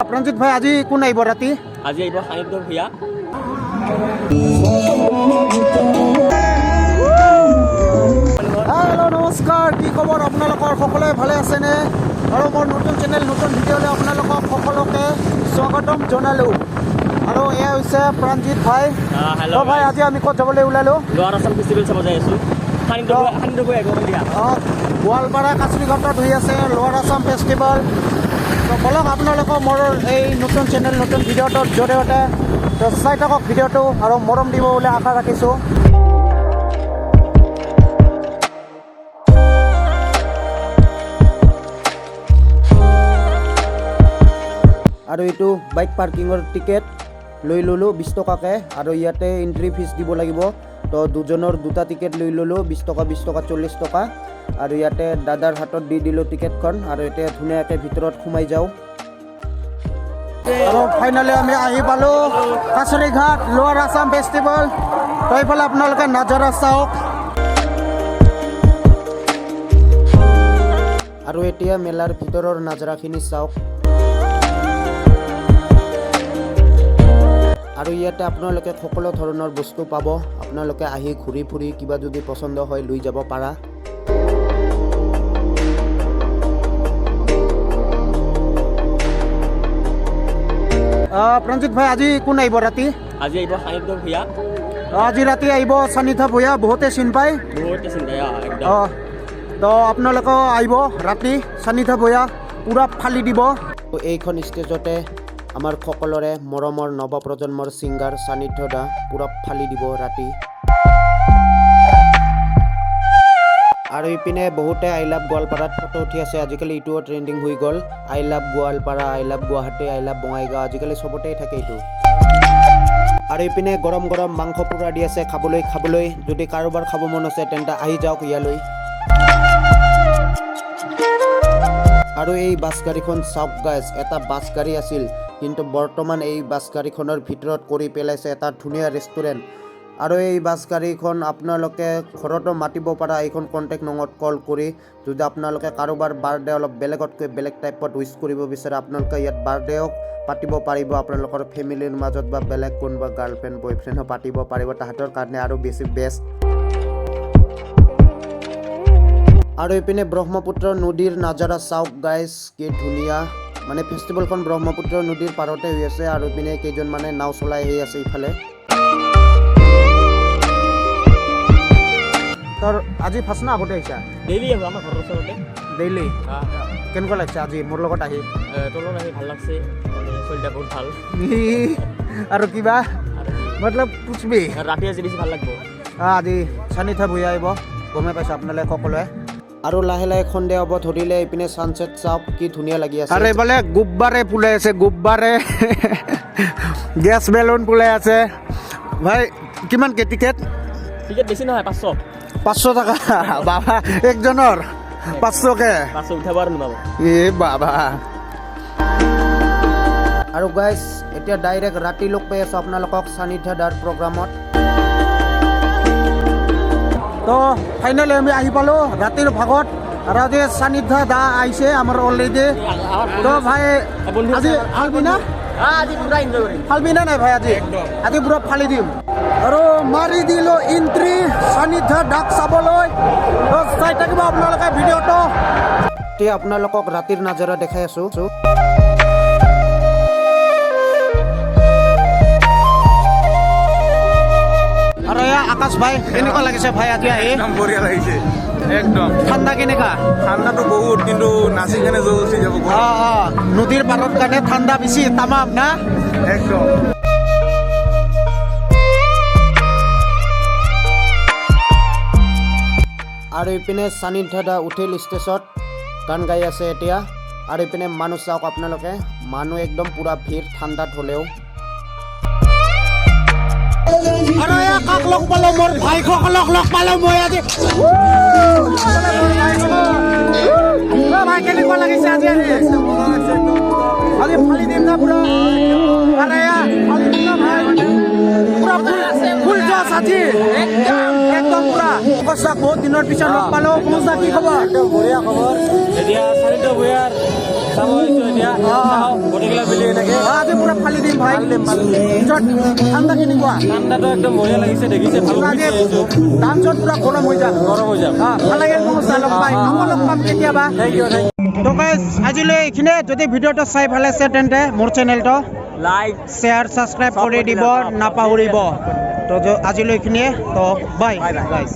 প্ৰণজিত ভাই, আজি কোন আহিব ৰাতি? আজি আহিব সানিধ্য ভূঞা। হেল্ল' নমস্কাৰ, কি খবৰ আপোনালোকৰ? সকলোৱে ভালে আছেনে? আৰু মোৰ নতুন চেনেল নতুন ভিডিঅ'লৈ আপোনালোকক সকলোকে স্বাগতম জনালোঁ। আৰু এয়া হৈছে প্ৰাণজিত ভাই। হেল্ল' ভাই, আজি আমি ক'ত যাবলৈ ওলালোঁ? লোৱাৰ আছাম ফেষ্টিভেল চাব যাই আছোঁ। সানিধ্য ভূঞা আহিব সন্ধিয়া। গোৱালপাৰা কাছৰিঘাটত হৈ আছে লোৱাৰ আছাম ফেষ্টিভেল। তো বলক আপোনালোকক মোৰ এই নতুন চেনেল নতুন ভিডিঅ'টোৰ জৰিয়তে তো চাই থাকক ভিডিঅ'টো আৰু মৰম দিব বুলি আশা ৰাখিছোঁ। আৰু এইটো বাইক পাৰ্কিঙৰ টিকেট লৈ ল'লোঁ 20 টকাকৈ আৰু ইয়াতে এণ্ট্ৰি ফিজ দিব লাগিব। তো দুজনৰ দুটা টিকেট লৈ ল'লোঁ 20 টকা 20 টকা 40 টকা। আৰু ইয়াতে দাদাৰ হাতত দি দিলোঁ টিকেটখন আৰু এতিয়া ধুনীয়াকৈ ভিতৰত সোমাই যাওঁ। আৰু ফাইনেলি আমি আহি পালোঁ কাছৰিঘাট লোৱাৰ আছাম ফেষ্টিভেল। তো এইফালে আপোনালোকে নাজাৰা চাওক। আৰু এতিয়া মেলাৰ ভিতৰৰ নাজাৰাখিনি চাওক। আৰু ইয়াতে আপোনালোকে সকলো ধৰণৰ বস্তু পাব। আপোনালোকে আহি ঘূৰি ফুৰি কিবা যদি পচন্দ হয় লৈ যাব পাৰা। প্ৰণজিত ভাই, আজি কোন আহিব ৰাতি? আজি আহিব সানিধ্য ভূঞা। আজি ৰাতি আহিব সানিধ্য ভূঞা, বহুতে চিন পায়। বহুতে চিন পায়, একদম। তো আপোনালোকেও আহিব ৰাতি, সানিধ্য ভূঞা পূৰা ফালি দিব। এইখন ষ্টেজতে আমাৰ সকলোৰে মৰমৰ নৱপ্ৰজন্মৰ ছিংগাৰ সানিধ্য দা পূৰা ফালি দিব ৰাতি। আৰু ইপিনে বহুতে I love গোৱালপাৰাত ফটো উঠি আছে। আজিকালি এইটোও ট্ৰেণ্ডিং হৈ গ'ল, I love Goalpara, I love Guwahati, I love Bongaigaon, আজিকালি চবতেই থাকে এইটো। আৰু ইপিনে গৰম গৰম মাংস পোৰা দি আছে খাবলৈ খাবলৈ। যদি কাৰোবাৰ খাব মন আছে তেন্তে আহি যাওক ইয়ালৈ। আৰু এই বাছ গাড়ীখন চাওক গাইজ, এটা বাছ গাড়ী আছিল কিন্তু বৰ্তমান এই বাছ গাড়ীখনৰ ভিতৰত কৰি পেলাইছে এটা ধুনীয়া ৰেষ্টুৰেণ্ট। আৰু এই বাছ গাড়ীখন আপোনালোকে ঘৰতো মাতিব পাৰা, এইখন কণ্টেক্ট নঙত কল কৰি। যদি আপোনালোকে কাৰোবাৰ বাৰ্থডে অলপ বেলেগতকৈ বেলেগ টাইপত উইচ কৰিব বিচাৰে, আপোনালোকে ইয়াত বাৰ্থডেও পাতিব পাৰিব আপোনালোকৰ ফেমিলিৰ মাজত বা বেলেগ কোনোবা গাৰ্লফ্ৰেণ্ড বয়ফ্ৰেণ্ডো পাতিব পাৰিব, তাহাঁতৰ কাৰণে আৰু বেছি বেষ্ট। আৰু এইপিনে ব্ৰহ্মপুত্ৰ নদীৰ নাজাৰা চাওক গাইজ, কি ধুনীয়া। মানে ফেষ্টিভেলখন ব্ৰহ্মপুত্ৰ নদীৰ পাৰতে হৈ আছে। আৰু এইপিনে কেইজনমানে নাও চলাই আহি আছে ইফালে। তোৰ আজি ফাৰ্ষ্ট না আগতে আহিছা? ডেইলি আহোঁ, আমাৰ ঘৰৰ ওচৰতে। ডেইলি? কেনেকুৱা লাগিছে আজি মোৰ লগত আহি? তোৰ লগত আহি ভাল লাগছে, মানে চলিটা বহুত ভাল। আৰু কিবা মতলব কুছ ভি? ৰাতি আজি বেছি ভাল লাগিব। আজি সানিধ্য ভূঞা আহিব, গমেই পাইছে আপোনালোকে সকলোৱে। আৰু লাহে লাহে সন্ধিয়া হ'ব ধৰিলে। এইপিনে ছানছেট চাওক কি ধুনীয়া লাগি আছে। আৰু এইফালে গুব্বাৰে ফুলাই আছে, গুব্বাৰে গেছ বেলুন ফুলাই আছে। ভাই কিমানকে টিকেট? টিকেট বেছি নহয়, 500। 500 টকা? বাবা, একজনৰ 500কে? 500 উঠাব আৰু নমাব। এ বাবা। আৰু গাইজ এতিয়া ডাইৰেক্ট ৰাতি লগ পাই আছোঁ আপোনালোকক সানিধ্য দাৰ প্ৰগ্ৰামত। তো ফাইনেলি আমি আহি পালোঁ ৰাতিৰ ভাগত। আৰু আজি সানিধ্য দা আহিছে আমাৰ অলৰেডি। তো ভাই আজি ফালবি না? আজি পুৰা এনজয় কৰিম। ফালবি না নাই ভাই? আজি আজি পুৰা ফালি দিম। আৰু মাৰি দিলোঁ এণ্ট্ৰি সানিধ্য দাক চাবলৈ। তো চাই থাকিব আপোনালোকে ভিডিঅ'টো। এতিয়া আপোনালোকক ৰাতিৰ নাজাৰা দেখাই আছোঁ। আৰু এয়া আকাশ ভাই, কেনেকুৱা লাগিছে ভাই আজি আহি? একদম বঢ়িয়া লাগিছে, একদম। ঠাণ্ডা কেনেকুৱা? ঠাণ্ডাটো বহুত, কিন্তু নাচি কেনে জোৰ উঠি যাব। অঁ, নদীৰ পাৰত কাৰণে ঠাণ্ডা বেছি তামাম না? একদম। আৰু ইপিনে সানিধ্য দা উঠিল ষ্টেজত, গান গাই আছে এতিয়া। আৰু ইপিনে মানুহ চাওক আপোনালোকে, মানুহ একদম পূৰা ভিৰ ঠাণ্ডাত হ'লেও। আৰু এয়া কাক লগ পালোঁ? মোৰ ভাইসকলক লগ পালোঁ মই আজি। ভাই কেনেকুৱা লাগিছে আজি আহি? আজি ফালি দিম না পুৰা? আৰু এয়া ফালি দিম না ভাই? পুৰা ফুল জছ আজি, একদম পুৰা। পংকজ দাক বহুত দিনৰ পিছত লগ পালো। পংকজ দা, কি খবৰ? বঢ়িয়া খবৰ। এতিয়া চাৰিটা ভূঞাৰ চাব আহিছো এতিয়া। চাওঁ গোটেইগিলা মিলি এনেকে। আজি পুৰা ফালি দিম ভাই। ভিতৰত ঠাণ্ডা কেনেকুৱা? ঠাণ্ডাটো একদম বঢ়িয়া লাগিছে, দেখিছে ভাল। আজি ডান্সত পুৰা গৰম হৈ যাম। গৰম হৈ যাম। ভাল লাগিল পংকজ দা লগ পাই। আকৌ লগ পাম কেতিয়াবা। Thank U, thank. তো গাইজ, আজিলৈ এইখিনিয়ে। যদি ভিডিঅ'টো চাই ভাল আছে, তেন্তে মোৰ চেনেলটো লাইক, শ্বেয়াৰ, ছাবস্ক্ৰাইব কৰি দিব নাপাহৰিব। তো আজিলৈ এইখিনিয়ে। তো বাই গাইজ।